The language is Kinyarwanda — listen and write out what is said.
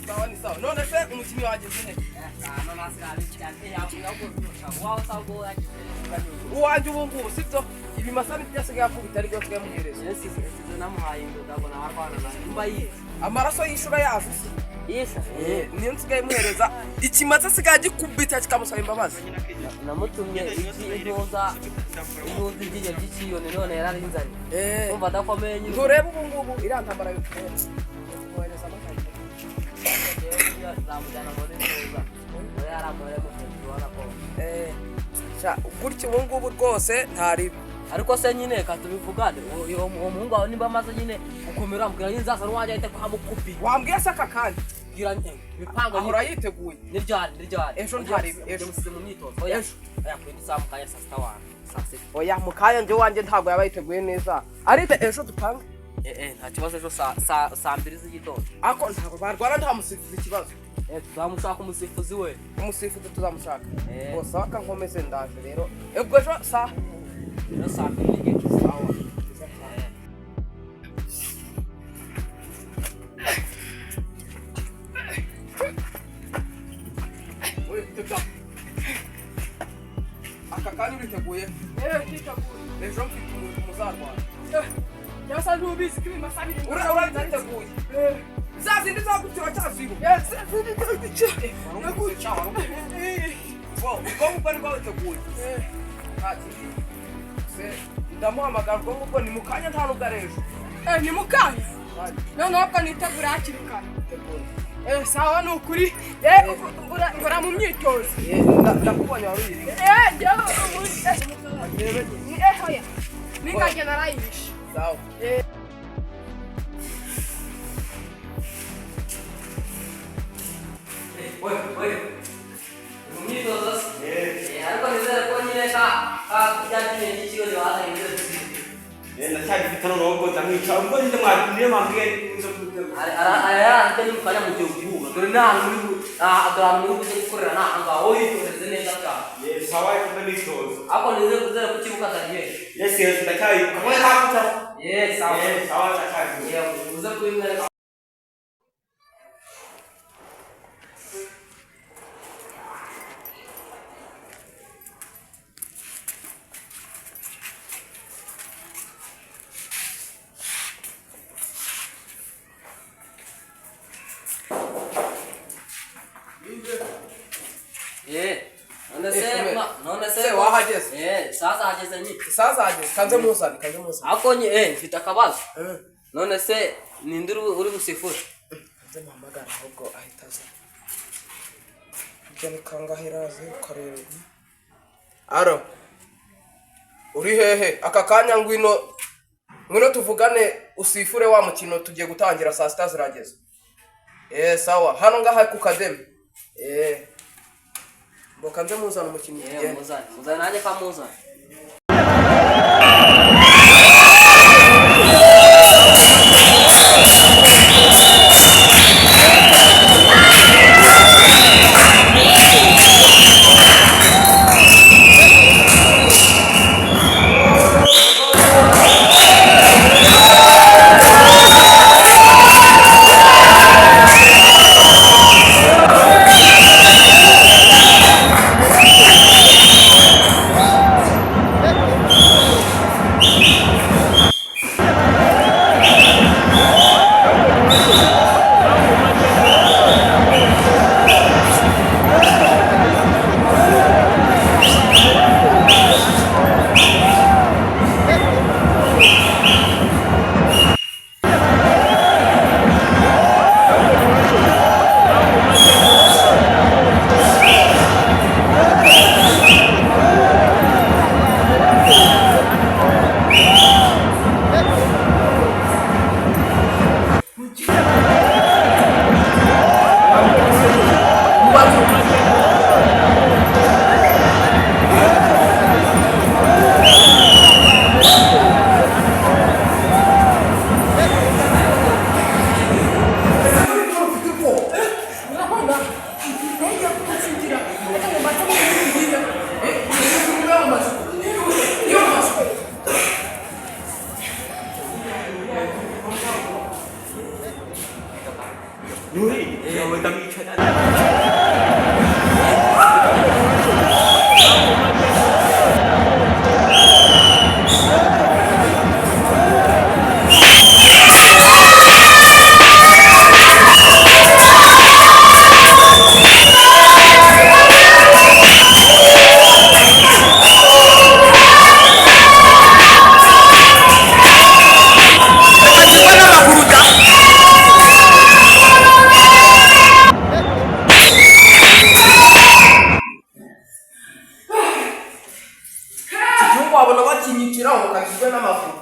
Sawa, ni sawa. None se umukinnyi wageze he? Uwanjye ubu ngubu sibyo, ibimasa nibyo asigaye akubita, aribyo asigaye amuhereza. Amaraso y'ishura yazo se niyo nsigaye muhereza. Ikimasa asigaye agikubita kikamusaba imbabazi. Namutumye intuza, intuza, iryinyo ry'ikiyoni, none yararinzanye. Umva, adakomeye nyine. Ntureba ubu ngubu iriya ntambara yo kohereza amata. Nzamujyana muri ntuza muri yari mugenzi, ubona ko Sha, gutyo ubu ngubu rwose ntaribi. Ariko se nyine reka tubivugane, uwo muhungu wawe nimba amaze nyine gukomera, mbwira nyine nzaza n'uwanjye ahita kuhamukubita. Wambwiye se aka kanya? Bwira ibipango. Ahora yiteguye. Ni ryari, ni ryari? Ejo ntaribi, ejo. Musize mu myitozo? Oya. Ejo. Oya, kuri saa mu kanya, saa sita wanjye, saa sita. Oya, mu kanya njye wanjye ntabwo yaba yiteguye neza, ariko ejo dupange. Eh, nta kibazo, ejo saa 2 z'igitondo. Ako ntabwo barwana, nta musifuzi ikibazo. Eh, tuzamushaka umusifuzi we. Umusifuzi tuzamushaka. Eh. Bose akankomeze, ndaje rero ubwo ejo saa Ejo saa 2 n'igice. Sawa. Eh. Oye, tega. Aka kanya uriteguye? Nditeguye. Ejo mfite umuntu muzarwana. Cyangwa ntubizi ko ibimasa biri Urabyiteguye? Za zindi zagutira cyazibu. Ubwo ngubwo nibwo witeguye, nta kindi se. Ndamuhamagara ubwo ngubwo, ni mu kanya, nta nubwo ari ejo. Ni mu kanya, noneho ubwo nitegura hakiri kare. Teguye. Sawa, ni ukuri ngora mu myitozo. Ndakubonye, wari uyirimo. Njyewe ubundi oya, n'ingagi narayishe. Sawa. We, we. Mu myitozo se? Ariko nizere ko nyine ka bya ryinyo ry'ikiyoni bazanye ibyo tuzi. Ndacyagifite, noneho ubwo ndamwica ubwo nyine mwabwiye mwambwiye nizo. Ararafite ni mu kanya mugiye guhura. Dore ni ahantu muri dore ahantu muri buze gukorera, ni aha ngaha. Wowe yitoreze neza cyane. Sawa, reka ndamwitoza. Ariko nizere ko ikibuga atari hehe. Yes, ndacyayibuka mwe hakuta. Sawa. Sawa, ndacyayibuka. Uze kubimwereka. None se Eh, none se Se, wahageze? Sasa hageze nyine. Sasa hageze, kanze muzane, kanze muzane. Ariko mfite akabazo. None se ninde uri gusifura? Kanze muhamagara ahubwo ahita aza. Ibyo ni kangahe? Iraze 7. Aro, uri hehe aka kanya? Ngwino, ngwino tuvugane, usifure wa mukino tugiye gutangira, saa sita zirageze. Sawa, hano ngaha ku kademi. Ngo kanze muzana umukinnyi. Tugende. Muzane, muzane nanjye kamuzane. Kinyiciraho kagizwe n'amafuti.